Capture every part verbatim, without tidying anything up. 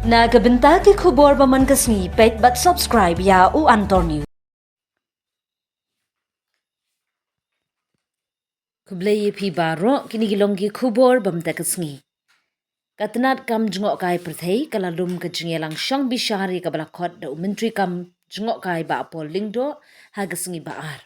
Na ka bynta ki khubor ba man ka sngi, peit bad subscribe ïa U Antor News. Khublei ïa phi baroh, kine ki long ki khubor ba mynta ka sngi. Ka tnat kam jngohkai pyrthei ka la lum ka jingïalang shong bishar ïa kaba la khot da u Myntri kam jngohkai Bah Paul Lyngdoh ha ka sngi ba ar.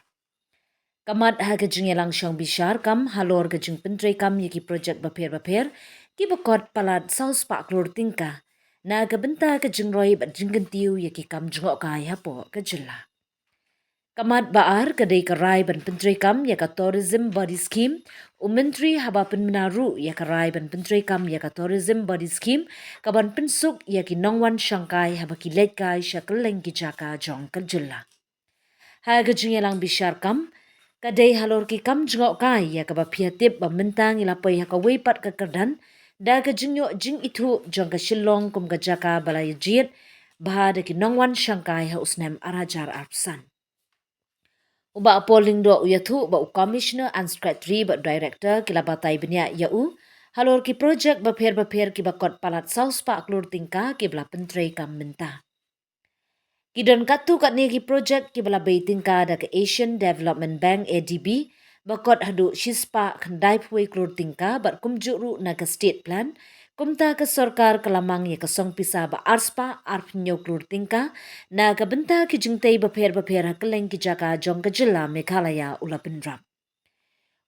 Ka mat ha ka jingïalang shong bishar kam halor ka jingpyntrei kam ïa ki projek bapher bapher kiba kot palat saw spah klur tyngka na ka bynta ka jingroi bad jingkyntiew ïa ki kam jngohkai hapoh ka jylla. Ka mat ba ar ka dei ka rai ban pyntrei kam ïa ka Tourism Body Scheme. U Myntri haba pynbna ruh ïa ka rai ban pyntrei kam ïa ka Tourism Body Scheme kaban pynsuk ïa ki nongwan shongkai haba ki leit kai sha kylleng ki jaka jong ka jylla. Ha ka jingïalang bishar kam ka dei halor ki kam jngohkai ïa kaba phi ïa tip ba mynta ngi la poi ha kawei pat ka kyrdan da ka jingïoh jingithuh jong ka Shillong kum ka jaka ba la ïa jied bha da ki nongwan shongkai ha u snem ar hajar arphew san. U Bah Paul Lyngdoh u ïathuh ba u Commissioner and Secretary bad Director ki la batai bniah ïa u halor ki projek bapher bapher kiba kot palat saw spah klur tyngka kiba la pyntrei kam mynta. Ki don katto katne ki projek kiba la bei tyngka da ka Asian Development Bank, A D B, ba kot haduh shispah khyndai phew wei klur tyngka bad kumjuh ruh na ka State Plan. Kumta ka sorkar ka la mang ïa ka song pisa ba arspah arphew hynñiew klur tyngka na ka bynta ki jingtei bapher bapher ha kylleng ki jaka jong ka jylla Meghalaya, u la pynrap.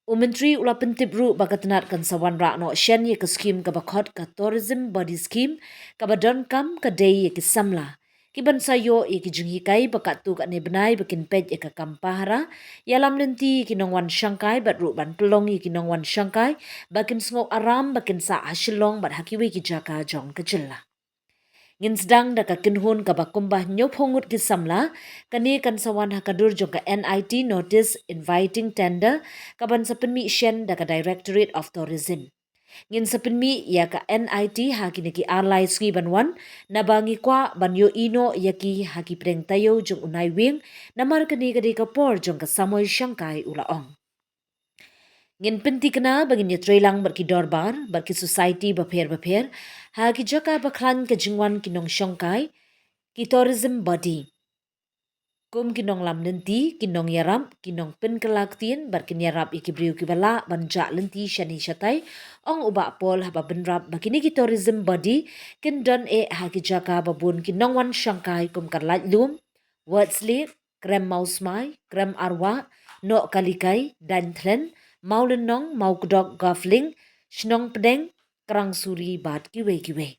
U Myntri u la pyntip ruh ba ka tnat kan sa wanrah noh shen ïa ka skhim kaba khot ka Tourism Body Scheme, kaba donkam ka dei ïa ki samla kiban sa ïoh ïa ki jinghikai ba katto katne bnai ba kin peit ïa ka kam pahara ïalam lynti ïa ki nongwan shongkai bad ruh ban pynlong ïa ki nongwan shongkai ba kin sngew aram ba kin sah ha Shillong bad ha kiwei ki jaka jong ka jylla. Ngin sdang da ka kynhun kaba kumba hynñiew phew ngut ki samla. Kane kan sa wan ha ka dur jong ka N I T Notice Inviting Tender kaban sa pynmih shen da ka Directorate of Tourism. Ngin sa pynmih ïa ka N I T ha kine ki ar lai sngi ban wan, naba ngi kwah ban ïohi noh ïa ki ha ki pdeng taïew jong u Naiwieng, namar kane ka dei ka por jong ka samoi shongkai, u la ong. Ngin pynthikna ba ngin ïatreilang bad ki dorbar bad ki society bapher bapher ha ki jaka ba khlaiñ ka jingwan ki nongshongkai, ki tourism body, kum ki nonglam lynti, ki nongïarap, ki nongpynkylla ktien bad kin ïarap ïa ki briew kiba lah ban jah lynti shane shatai, ong u Bah Paul haba bynrap ba kine ki tourism body kin don eh ha ki jaka ba bun ki nongwan shongkai kum ka Laitlum, Wortlake, Krem Mawsmai, Krem Arwah, Nohkalikai, Dainthlen, Mawlynnong, Mawkdok, Gavling, Shnong Pdeng, Krang Suri bad kiwei kiwei.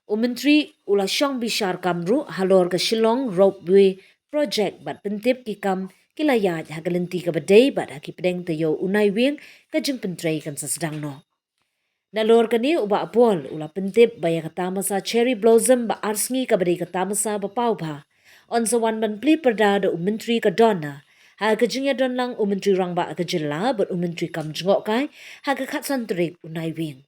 U Myntri u la shong bishar kam ruh halor ka Shillong Ropeway Project bad pyntip ki kam ki la ïaid ha ka lynti kaba dei bad ha ki pdeng taïew u Naiwieng ka jingpyntrei kan sa sdang noh. Nalor kane u Bah Paul u la pyntip ba ïa ka tamasa Cherry Blossom ba ar sngi kaba dei ka tamasa ba paw bha, yn sa wan ban plie pyrda da u Myntri ka Donna ha ka jingïadonlang u Myntri Rangbah ka Jylla bad u Myntri kam jngohkai ha ka khatsan tarik u Naiwieng.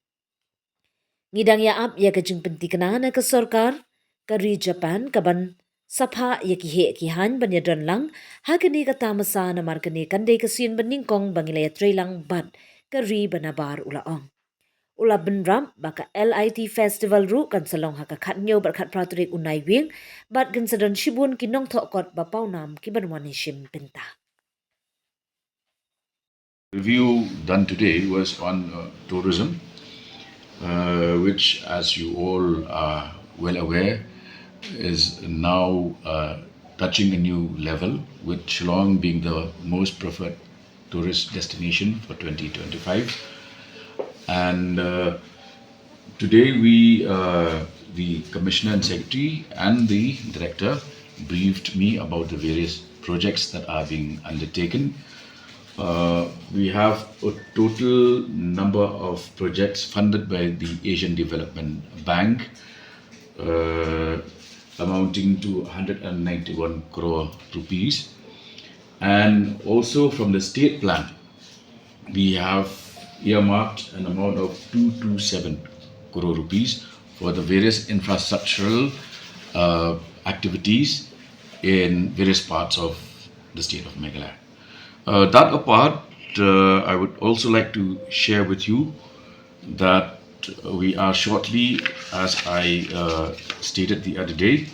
Ngi dang ïa ap ïa ka jingpynthikna na ka sorkar ka ri Japan kaban sa phah ïa ki heh ki haiñ ban ïadonlang ha kane ka tamasa, namar kane kan dei ka sien ba nyngkong ba ngi la ïatreilang bad ka ri ba nabar, u la ong. U la bynrap ba ka L I T Festival ruh kan sa long ha ka khathynñiew bad khatphra tarik u Naiwieng bad kan sa don shibun ki nongthoh kot ba pawnam kiban wan ïashim bynta. Review done today was on uh, tourism, uh, which, as you all are well aware, is now uh, touching a new level, with Shillong being the most preferred tourist destination for twenty twenty-five. And uh, today, we, uh, the commissioner and secretary, and the director briefed me about the various projects that are being undertaken. Uh, we have a total number of projects funded by the Asian Development Bank, uh, amounting to one hundred and ninety-one crore rupees. And also from the state plan, we have earmarked an amount of two two seven crore rupees for the various infrastructural uh, activities in various parts of the state of Meghalaya. Uh, that apart, uh, I would also like to share with you that We are shortly, as I uh, stated the other day,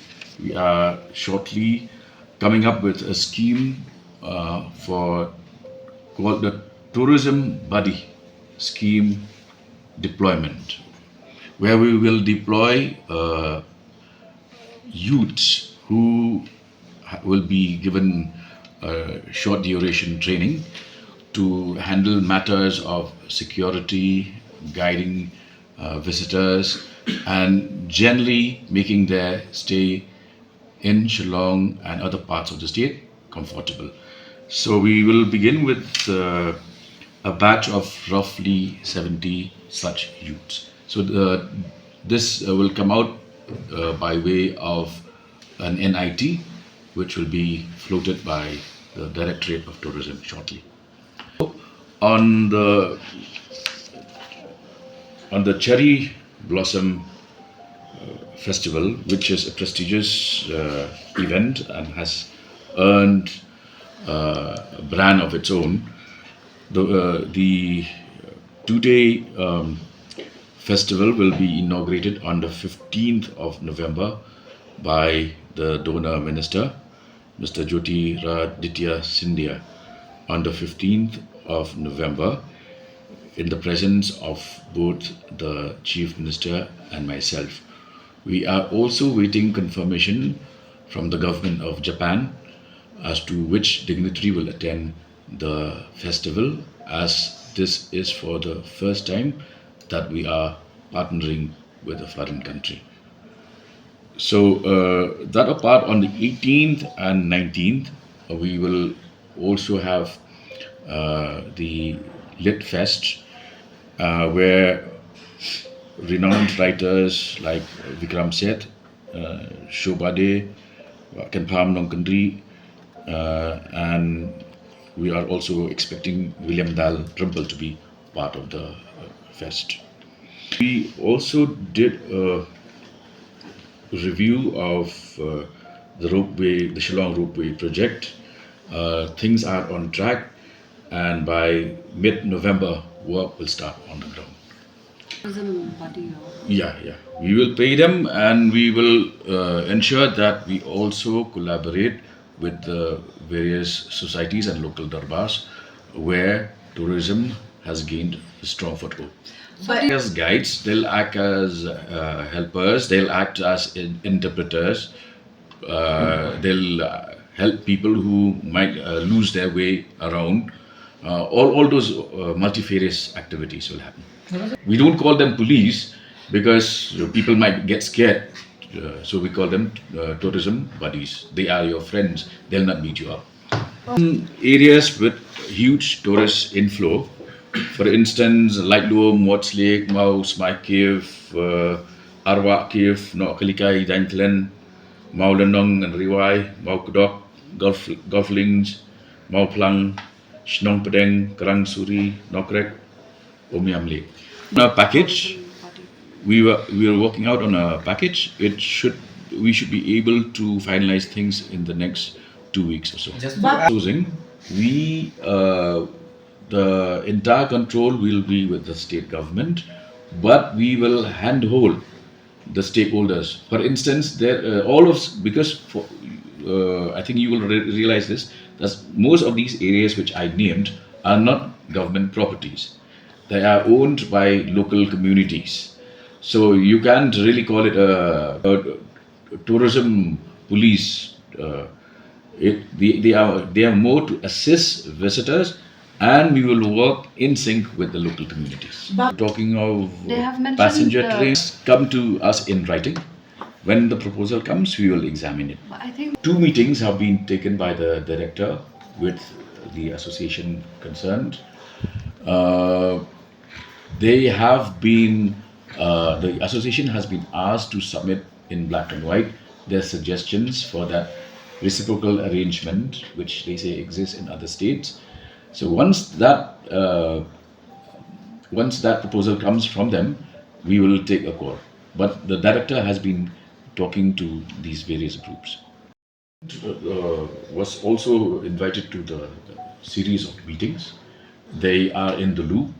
we are shortly coming up with a scheme uh, for called the Tourism Buddy Scheme deployment, where we will deploy uh, youths who ha- will be given uh, short duration training to handle matters of security, guiding uh, visitors, and generally making their stay in Shillong and other parts of the state comfortable. So we will begin with uh, a batch of roughly seventy such youths. So the, this uh, will come out uh, by way of an N I T, which will be floated by the Directorate of Tourism shortly. On the on the Cherry Blossom uh, Festival, which is a prestigious uh, event and has earned uh, a brand of its own, the uh, the two-day um, festival will be inaugurated on the fifteenth of November by the DoNER Minister, Mister Jyotiraditya Scindia, on the fifteenth of November in the presence of both the Chief Minister and myself. We are also waiting confirmation from the government of Japan as to which dignitary will attend the festival, as this is for the first time that we are partnering with a foreign country. So uh, that apart, on the eighteenth and nineteenth, uh, we will also have uh, the Lit Fest, uh, where renowned writers like Vikram Seth, uh, Shobha De, Kynpham Nongkynrih, uh, and we are also expecting William Dalrymple to be part of the uh, fest. We also did a review of uh, the ropeway, the Shillong ropeway project. Uh, things are on track, and by mid-November, work will start on the ground. Tourism body, or Yeah, yeah. We will pay them, and we will uh, ensure that we also collaborate with the various societies and local darbars where tourism has gained a strong foothold. But as guides, they'll act as uh, helpers, they'll act as in- interpreters, uh, they'll uh, help people who might uh, lose their way around. Uh, all, all those uh, multifarious activities will happen. We don't call them police because uh, people might get scared. Uh, so we call them uh, tourism buddies. They are your friends. They'll not beat you up. Um, areas with huge tourist inflow, for instance, Laitluam, Wards Lake, Mawsmai Cave, uh, Arwah Cave, Nohkalikai, Daintlen, Mawlynnong and Rewai, Mawkdok, Golf, Golf Links, Mawphlang, Shnong Pdeng, Krang Suri, Nokrek, Umiam Lake. On a package, we were we were working out on a package. It should we should be able to finalize things in the next two weeks or so. Just to But add- Closing, we uh, the entire control will be with the state government, but we will handhold the stakeholders. For instance, there uh, all of because for uh, I think you will re- realize this, that most of these areas which I named are not government properties. They are owned by local communities. So you can't really call it a, a tourism police. Uh, it, they, they, are, they are more to assist visitors, and we will work in sync with the local communities. But Talking of they have mentioned passenger the trains, come to us in writing. When the proposal comes, we will examine it. I think two meetings have been taken by the director with the association concerned. Uh, they have been, uh, the association has been asked to submit in black and white their suggestions for that reciprocal arrangement, which they say exists in other states. So once that uh, once that proposal comes from them, we will take a call. But the director has been talking to these various groups. Uh, was also invited to the series of meetings. They are in the loop.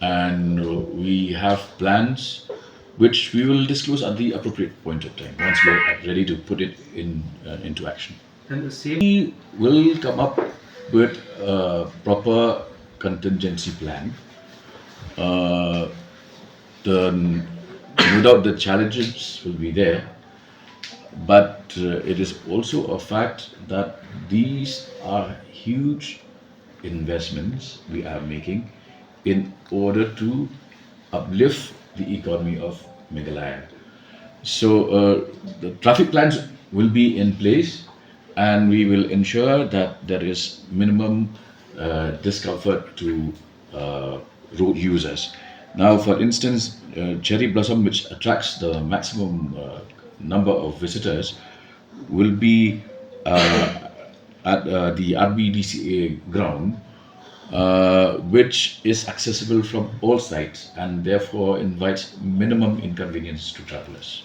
And uh, we have plans which we will disclose at the appropriate point of time once we are ready to put it in uh, into action. And the same, we will come up with a proper contingency plan. Uh, the, no doubt the challenges will be there, but uh, it is also a fact that these are huge investments we are making in order to uplift the economy of Meghalaya. So uh, the traffic plans will be in place, and we will ensure that there is minimum uh, discomfort to uh, road users. Now, for instance, uh, cherry blossom, which attracts the maximum uh, number of visitors, will be uh, at uh, the R B D C A ground, uh, which is accessible from all sides and therefore invites minimum inconvenience to travelers.